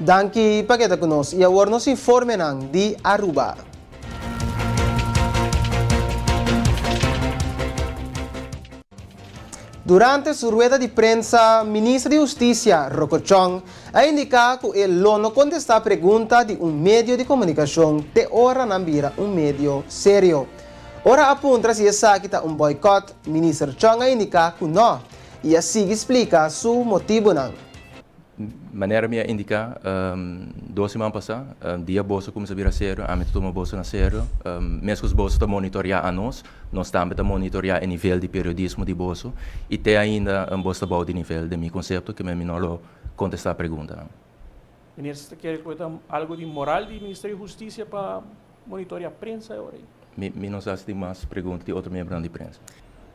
Danki pa keda ku nos i awor nos informenan di Aruba. Durante su rueda di prensa, Minister di Hustisia, Rocco Chong, a indiká ku e lo no kontestá pregunta di un medio di komunikashon te ora nan bira un medio serio. Ora a puntra si esaki ta un bòikòt, Minister Chong a indiká ku nò i a sigui splika su motibunan. Manera mi a indiká dos siman pasá, dia boso kuminsá bira serio, ami ta tuma boso na serio. Meskos boso ta monitoriá anos, nos tambe ta monitoriá e nivel di periodismo di boso i te ainda boso ta bou di nivel den mi konsepto ke mi no lo kontestá preguntanan. Minister ta kere ku e ta algu di moral di Ministerio di Hustisia pa Monitorea prensa e ora ei. Mi no sa si tin mas pregunta di otro miembronan di prensa.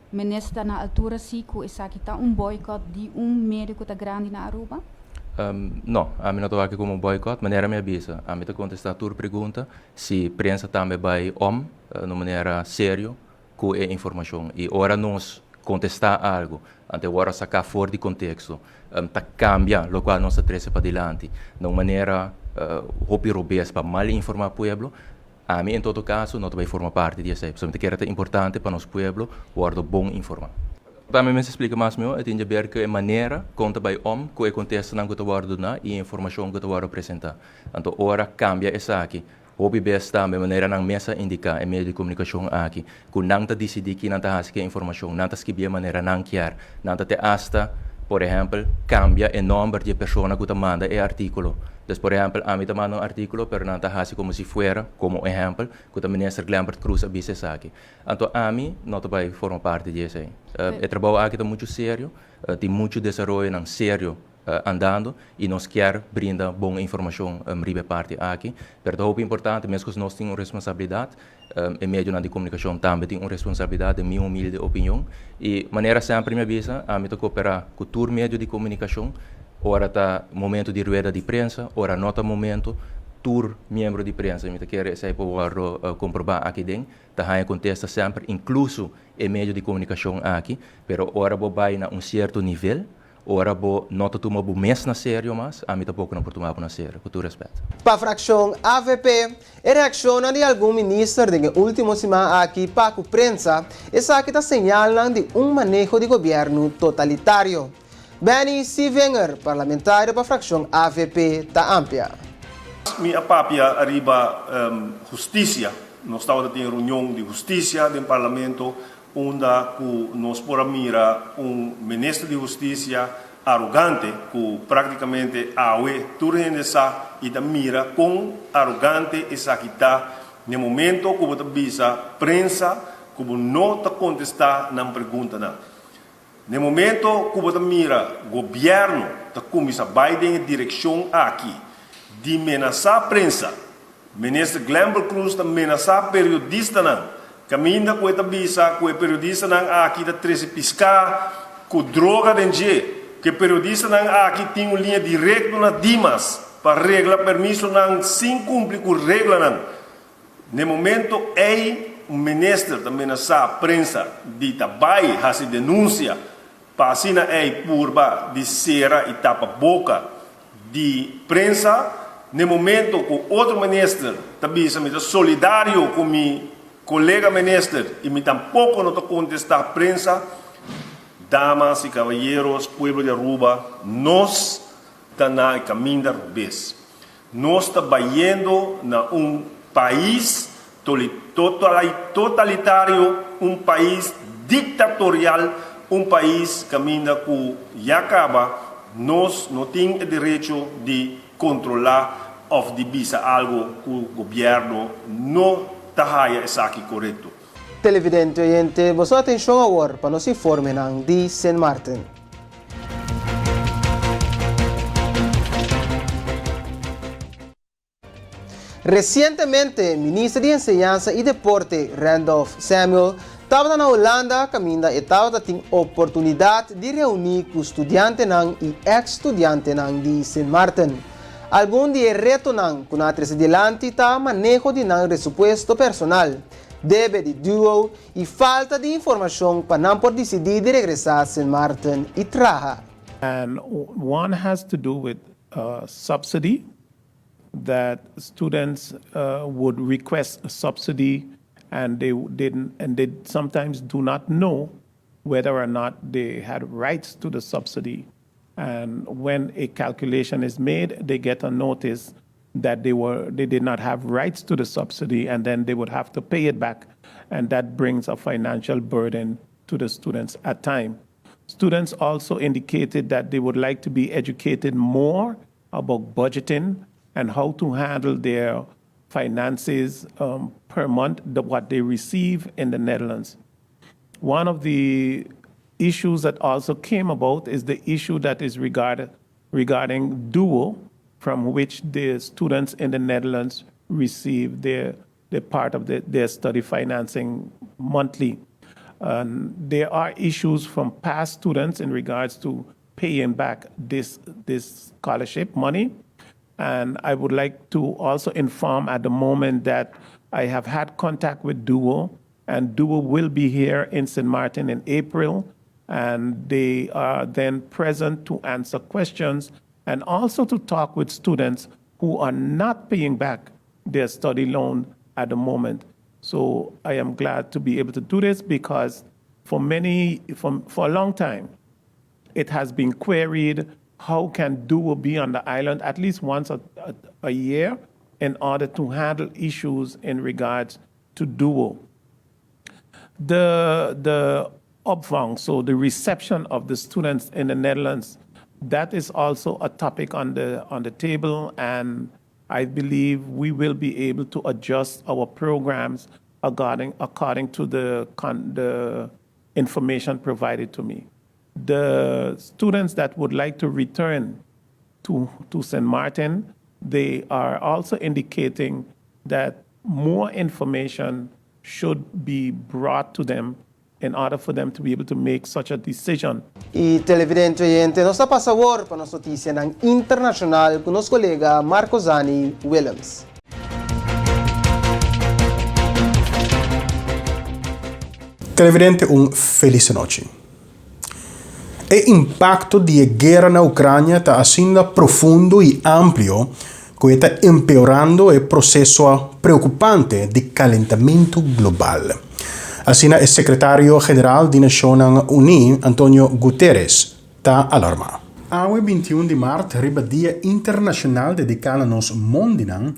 Minister ta na altura si cu esaki ta un boycott di un medio cu ta grandi na Aruba? No, ami no ta wak como boycott. Manera mi a bisa, ami ta contesta tur pregunta. Si prensa tambe bay om na un manera serio cu e informacion y ora nos contesta algo, ante worde saca for di contexto, ta cambia locual nos ta trece padilanti na un manera hopi robes pa mal informa pueblo, ami en todo caso no ta bay forma parti di esey, pasobra mi ta kere ta importante pa nos pueblo worde bon informa. Tambe mester splica mas miho, e tin di haber cu e manera con ta bay om cu e contestanan cu ta worde duna y e informacion cu ta worde presenta. Anto ora cambia esaki, Hopi bes tambe, manera nan mes a indiká e medio di komunikashon aki, ku nan ta disidí ki nan ta hasi ku e informashon, nan ta skibié manera nan kier. Nan ta te asta, por ehèmpel, kambia e nòmber di e persona ku ta manda e artíkulo. Dus, por ehèmpel, ami ta manda un artíkulo, pero nan ta hasi komo si fuera, komo ehèmpel, ku ta Minister Glenbert Croes a bisa esaki. Anto ami no ta bai forma parti di esei. E trabou aki ta muchu serio, tin muchu desaroyonan serio andando y nos kier brinda bon informacion riba e parti aki. Pero ta hopi importante, mescos nos tin un responsabilidad, e medionan di comunicacion tambe tin un responsabilidad den mi humilde opinion. Y manera semper mi a bisa, ami ta coopera cu tur medio di comunicacion, ora ta momento di rueda di prensa, ora no ta momento, tur miembro di prensa, mi ta kere esey por wordo comproba aki den, ta haña contesta semper, incluso e medio di comunicacion aki, pero ora bo bay na un cierto nivel, Ora bo no ta tuma bo mes na serio mas, ami tampoko no por tuma bo na serio, ku tur respet. Pa frakshon avp, e reakshonnan di algun minister den e ultimo siman aki pa ku prensa, esaki ta señalnan di un maneho di gobièrnu totalitario. Benny Sievinger, parlamentario pa frakshon avp, ta amplia. Mi a papia ariba hustisia. Nos tabata tin reunion di hustisia den parlamento Unda cu nos por a mira un minister di husticia arogante cu practicamente awe tur hende sa y ta mira con arogante esaki ta n'e momento cu bo ta bisa prensa cu bo no ta contesta nan preguntanan. N'e momento cu bo ta mira gobierno ta cuminsa bay den e direccion aki di menasa prensa, Minister Glenbert Croes ta menasa periodistanan, caminda cu e ta bisa cu e periodistanan aki ta trece pisca cu droga den dje, cu e periodistanan aki tin un liña directo na Dimas pa regla permisonan sin cumpli cu reglanan. N'e momento ey un minister ta menasa prensa di ta bay haci denuncia pa asina ey purba di cera y tapa boca di prensa. N'e momento cu otro minister ta bisa mi ta solidario cu mi colega minister y mi tampoco no ta contesta prensa, damas y caballeros, pueblo di Aruba, nos ta na e caminda robes. Nos ta bayendo na un pais totalitario, un pais dictatorial, un pais caminda cu ya caba nos no tin e derecho di controla of di bisa algo cu gobierno no ta haya esaki corecto. Televidente oyente, boso atencion awor pa nos informenan di Sint Maarten. Resientemente, Minister di Enseñansa i Deporte, Randolph Samuel, tabata na Hulanda kaminda e tabata tin oportunidat di reuní ku studiantenan i eks-studiantenan di Sint Maarten. Algun di e retonan ku nan a trese dilanti ta maneho di nan resupuesto personal, debe di duo i falta di informashon pa nan por disidí di regresá Sint Maarten i traha. And one has to do with subsidy. that students would request a subsidy and they didn't and they sometimes do not know whether or not they had rights to the subsidy. And when a calculation is made, they get a notice that they were they did not have rights to the subsidy and then they would have to pay it back and that brings a financial burden to the students at time. Students also indicated that they would like to be educated more about budgeting and how to handle their finances um, per month, the, what they receive in the Netherlands. One of the issues that also came about is the issue that is regarded, regarding DUO, from which the students in the Netherlands receive their, their part of the, their study financing monthly. Um, there are issues from past students in regards to paying back this, this scholarship money. And I would like to also inform at the moment that I have had contact with DUO, and DUO will be here in St. Martin in April, and they are then present to answer questions and also to talk with students who are not paying back their study loan at the moment. So I am glad to be able to do this because for many, for, for a long time, it has been queried how can DUO be on the island at least once a, a, a year in order to handle issues in regards to DUO. The, the opvang, so the reception of the students in the Netherlands, that is also a topic on the, on the table, and I believe we will be able to adjust our programs according, according to the, con, the information provided to me. The students that would like to return to, to St. Martin, they are also indicating that more information should be brought to them in order for them to be able to make such a decision. I televidente oyente, nos ta pasa awor pa nos notisia internashonal ku nos kolega Marco Zani Willems. Televidente un felis nochi. E impakto di e guera na Ukrania ta asina profundo i amplio ku e ta empeorando e proseso preokupante di kalentamentu global. Asina e sekretario general di Nashonnan Uní, Antonio Guterres, ta alarmá. Awe 21 di mart, riba Dia Internashonal dediká na nos mondinan,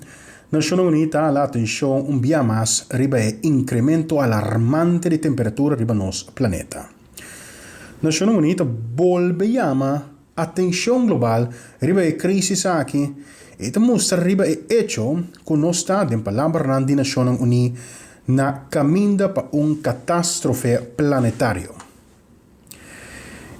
Nashonnan Uní ta hala atenshon un bia mas riba e inkremento alarmante di temperatura riba nos planeta. Nashonnan Uní ta bolbe yama atenshon global riba e krísis aki i ta mustra riba e echo ku nos ta, den palabranan di Nashonnan Uní, na kaminda pa un katástrofe planetario.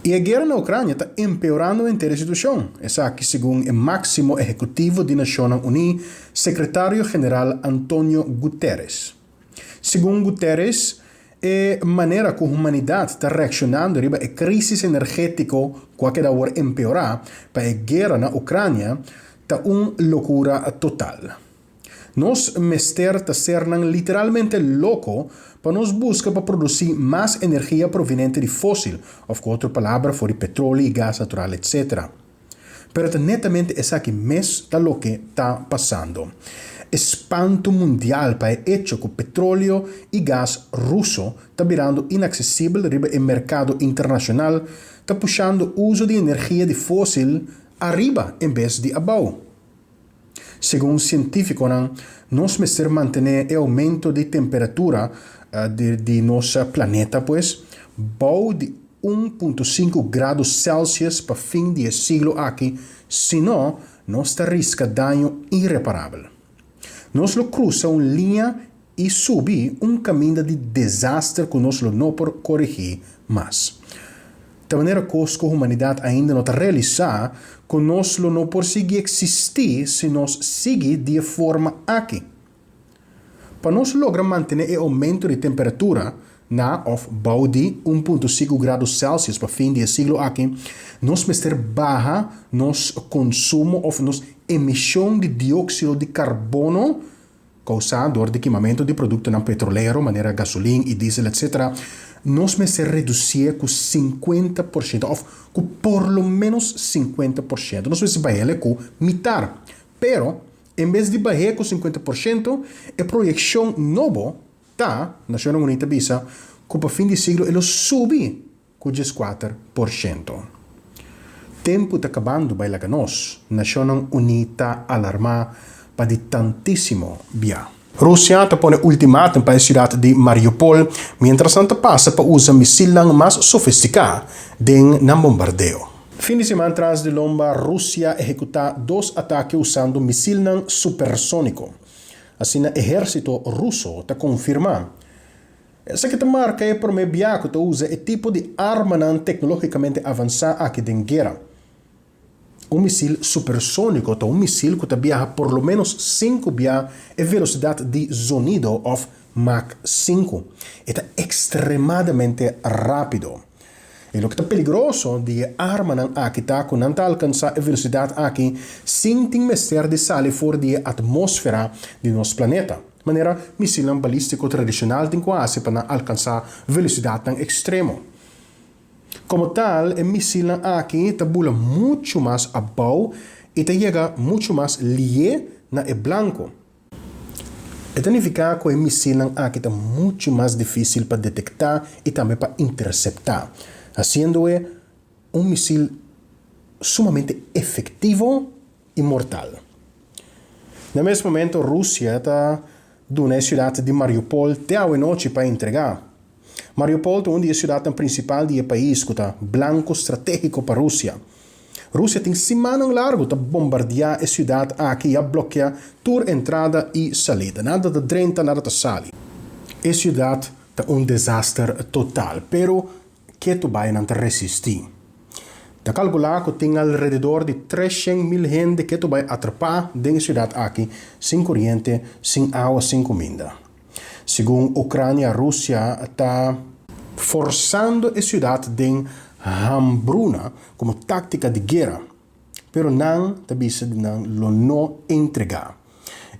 I e guera na Ukrania ta empeorando henter e situashon, esaki segun e máksimo ehekutivo di Nashonnan Uní, Sekretario General Antonio Guterres. Segun Guterres, e manera ku humanidat ta reakshonando riba e krísis energétiko ku a keda awor empeorá pa e guera na Ukrania ta un lokura total. Nos mester ta sernan literalmente loko pa nos buska pa produsí mas energia provinente di fósil, òf ku otro palabra for di petroli i gas natural etc. Pero ta netamente esaki mes ta loke ta pasando. E spantu mundial pa e echo ku petroleo i gas ruso ta birando inaksesibel riba e merkado internashonal ta pushando uso di energia di fósil ariba en bes di abou. Segun sientífikonan, nos mester mantené e oumento di temperatura di nos planeta pues bou di un punto sinku grado Celsius pa fin di e siglo aki, sino nos ta riska daño ireparabel. Nos lo krusa un liña i subi un kaminda di desaster ku nos lo no por korigí mas. Ta manera kos ku humanidat ainda no ta realisá ku nos lo no por sigui eksistí si nos sigui di e forma aki. Pa nos logra mantené e oumento di temperatura na òf bou di un punto sinku grado Celsius pa fin di e siglo aki, nos mester baha nos konsumo òf nos emishon di dióksido di karbono Kousá dor di kimamentu di produktonan petrolero manera gasolin i diesel etc. Nos mester redusié ku 50% òf ku por lo ménos 50%. Nos mester bai hel ku mitar. Pero En bes di bah'é ku 50%, e proyekshon nobo ta, Nashonnan Uní ta bisa, ku pa fin di siglo e lo subi ku 14%. Tempu ta kabando bai laga nos, Nashonnan Uní ta alarmá pa di tantísimo bia. Rusia ta pone ultimatum pa e siudat di Mariupol miéntras nan ta pasa pa usa misilnan mas sofistiká den nan bombardeo. Fin di siman tras di lomba Rusia ehekutá dos atake usando misilnan supersóniko. Asina ehérsito ruso ta konfirmá. Esaki ta marka e promé bia ku ta usa e tipo di armanan teknológikamente avansá aki den guera. Un misil supersóniko ta un misil ku ta biaha por lo ménos sinku bia e velosidat di zonido òf Mach sinku. E ta ekstremadamente rápido. I loke ta peligroso di e armanan aki ta ku nan ta alkansá e velosidat aki sin tin mester di sali for di e atmósfera di nos planeta, manera misilnan balístiko tradishonal tin ku hasi pa nan alkansá velosidatnan ekstremo. Komo tal, e misilnan aki ta bula muchu mas abou i ta yega muchu mas lié na e blanko. E ta nifiká ku e misilnan aki ta muchu mas difísil pa detektá i tambe pa interseptá, hasiendo e un misil sumamente efektivo i mortal. Na mes momento Rusia ta duna e siudat di Mariupol te awenochi pa entregá. Mariupol ta un di e siudatnan prinsipal di e pais ku ta blanko stratégiko pa Rusia. Rusia tin simannan largu ta bombardiá e siudat aki i a blokeá tur entrada i salida. Nada ta drenta, nada ta sali. E siudat ta un desaster total, pero ketu bai nan ta resistí. Ta kalkulá ku tin alrededor di 300,000 hende ketu bai atrapá den e siudat aki sin koriente, sin awa, sin kuminda. Segun Ukrania, Rusia ta forsando e siudat den hambruna komo táktika di guera, pero nan ta bisa di nan lo no entregá.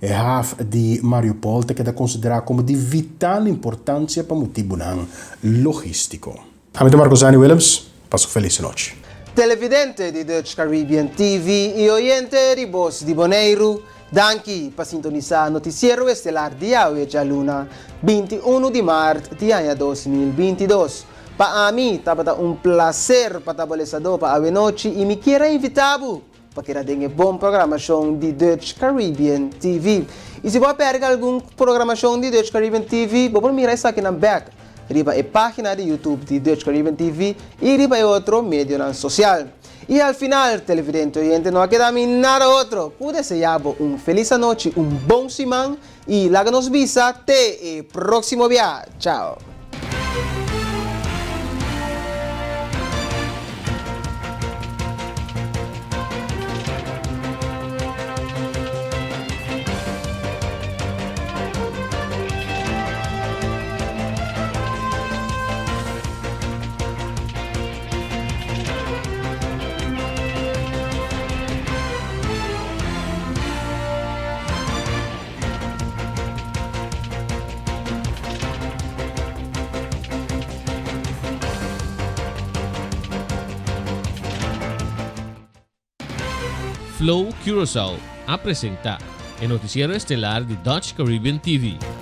E haf di Mariupol ta keda konsiderá komo di vital importansia pa motibunan logístiko. Ami ta Marcosani Willems, pasa un felis nochi. Televidente di Dutch Caribbean TV i oyente di Bos di Boneiru, danki pa sintonisá Noticiero Estelar di awe djaluna, 21 di mart di aña 2022. Pa ami tabata un plaser pa ta bo lesadó pa awe nochi i mi kier a invitá bo pa keda den e bon programashon di Dutch Caribbean TV. I si bo a pèrdè algun programashon di Dutch Caribbean TV, bo por mira esakinan bèk riba e página di YouTube di Dutch Caribbean TV i riba e otro medionan sosial. I al final, televidente oyente, no a keda mi nada otro ku deseá bo un felis anochi, un bon siman i laga nos bisa te e próksimo bia. Chao! Flow Curaçao a presenta e noticiero estelar di Dutch Caribbean TV.